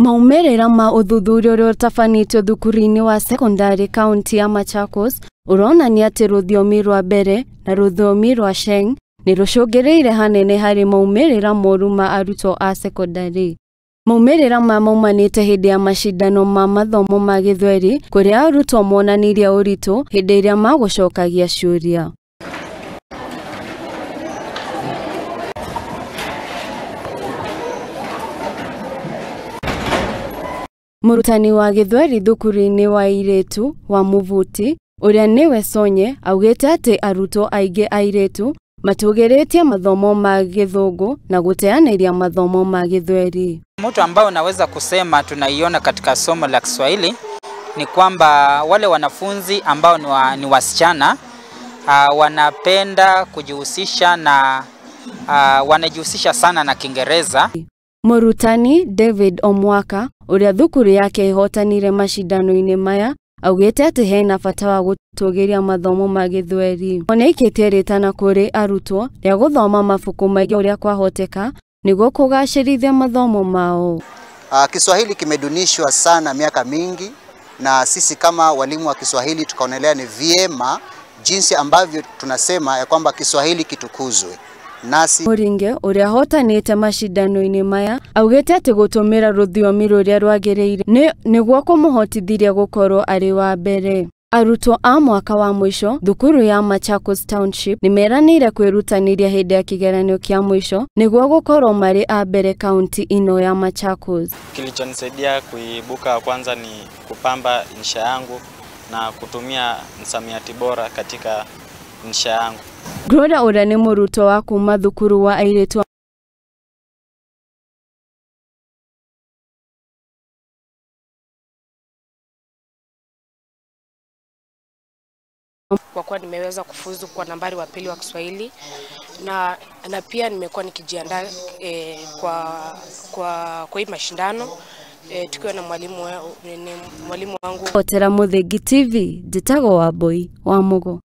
Maumĩrĩra ma ũthuthuria ũrĩa ũtabanĩtio thukuru-inĩ wa sekondarĩ kaunti ya Machakos ũronania atĩ rũthiomi rwa mbere na rũthiomi rwa Sheng nĩ rũcũngĩrĩire hanene harĩ maumĩrĩra moru ma arutwo a sekondarĩ. Maumĩrĩra maya maumanĩte hĩndĩ ya macindano ma mathomo ma gĩthweri kũrĩa arutwo monanirie ũritũ hĩndĩ ĩrĩa magũcokagia ciũria. Mũrutani wa gĩthweri thukuru-inĩ wa airĩtu wa Muvuti ũrĩa nĩwe Sonye augĩte atĩ arutwo aingĩ airĩtu matũgĩrĩtie mathomo ma gĩthũngũ na gũteanĩria mathomo ma gĩthweri. Mtu ambao naweza kusema tunaiona katika somo la Kiswahili ni kwamba wale wanafunzi ambao ni wasichana wanapenda kujihusisha na wanajihusisha sana na Kiingereza. Mũrutani David Omwaka ũrĩa thukuru yake ĩhotanire macindano-inĩ maya augĩte atĩ hena bata wa gũtũgĩria mathomo ma gĩthweri. Nĩaikĩtie rĩtana kũrĩ arutwo rĩa gũthoma mabuku maingĩ ũrĩa kwahoteka nĩguo kũgacĩrithia mathomo mao. Kiswahili kimedunishwa sana miaka mingi, na sisi kama walimu wa Kiswahili tukaonelea ni vyema jinsi ambavyo tunasema ya kwamba Kiswahili kitukuzwe. Nasi Muringe ũrĩa hotanĩte macindano-inĩ maya augĩte atĩ gũtũmĩra rũthiomi rũrĩa rwagĩrĩire nĩguo kũmũhotithirie gũkorwo arĩ wa mbere. Arutwo a mwaka wa mũico thukuru ya Machakos Township nĩmeranĩire kwĩrutanĩria hĩndĩ ya kĩgeranio kĩa mũico nĩguo gũkorwo marĩ a mbere kaunti ino ya Machakos. Kilichonisaidia kuibuka kwanza ni kupamba insha yangu na kutumia msamiati bora katika insha yangu. Gloria ũrĩa nĩ mũrutwo wa kuma thukuru wa airĩtu kwa kuwa nimeweza kufuzu kwa nambari wa pili wa Kiswahili na pia nimekuwa nikijiandaa kwa hii mashindano tukiwa na mwalimu wangu. Otera Muthengi TV, njĩtagwo Wambui wa Mugo.